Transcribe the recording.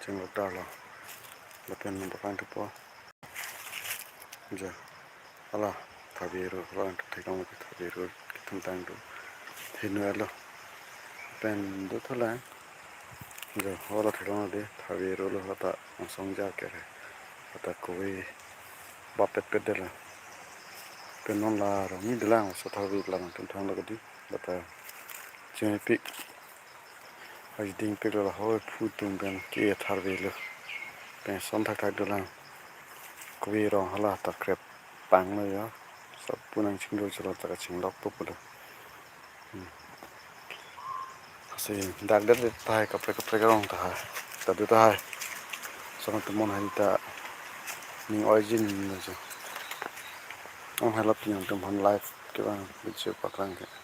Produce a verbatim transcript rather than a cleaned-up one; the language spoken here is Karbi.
Chenglok darlo. Lapen nang paklangpo. Jo. Hala tharve ro, hala theklong tharve ro kethantang do. Hinu alo. Pen do tholang. Jo, hala theklong de tharve ro lo, hala ta angsong ja kere. Hala ta kove bapet pet detlo. Pen non la ro ni dolang, so tharve la nangtum thanglo kedi. Hala ta chengpik. Aji dingpik lo, lahai phu atum pen ke tharve lo. Pen son thakthak dolang. Kove rong hala ta krep panglo ya. Sapu nangchinglo chalo ta kachinglok po pulo. Hmm. Lasi dak det tahai, kaprek kaprek arong tahai. Ta do tahai. Lason atum non hai ta ning oi jin lo jo. Ong hai lapen nangtum aphan live kevang video paklang ke.